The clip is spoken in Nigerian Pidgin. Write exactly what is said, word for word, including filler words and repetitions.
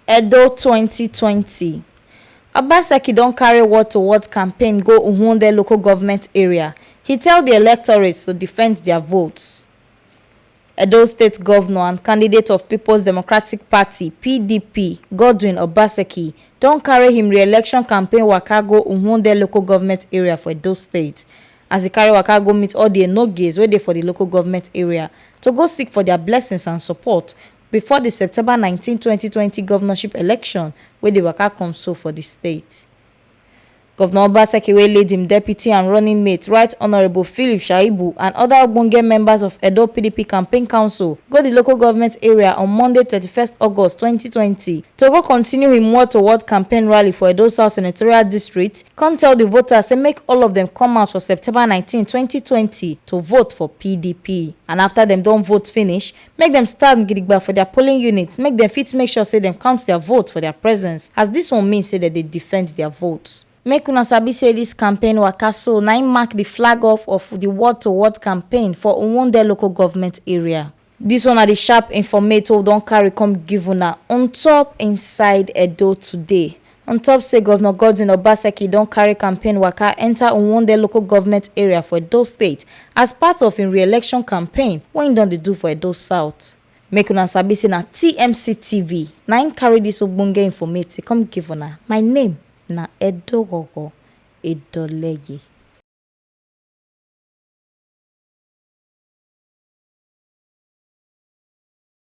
Edo twenty twenty. Obaseki don carry word to word campaign go Uhunde local government area. He tell the electorates to defend their votes. Edo State Governor and candidate of People's Democratic Party, P D P, Godwin Obaseki, don carry him re-election campaign waka go Uhunde local government area for Edo State. As he carry waka go meet all the enogies wey dey for the local government area to go seek for their blessings and support before the September nineteen, twenty twenty governorship election wey dey waka come so for the state. Governor Obaseki, wey lead him deputy and running mate, Right Honourable Philip Shaibu, and other ogbonge members of Edo P D P campaign council, go the local government area on Monday, thirty-first August twenty twenty, to go continue him word-to-word campaign rally for Edo South Senatorial District, come tell the voters say make all of them come out for September nineteen, twenty twenty to vote for P D P. And after them don vote finish, make them stand gidigba for their polling units, make them fit make sure say them count their votes for their presence, as this one mean say that they defend their votes. Make una sabi say this campaign waka so na im mark the flag off of the word-to-word campaign for Uwunde local government area. This one na the sharp informate wey we don carry come give una on top Inside Edo Today. On top say Governor Godwin Obaseki don carry campaign waka enter Uwunde local government area for Edo State as part of im re-election campaign wey im don dey do for Edo South. Make una sabi say na T M C T V na im carry this ogbonge informate come give una. My name na Edo Gogo Edoleye.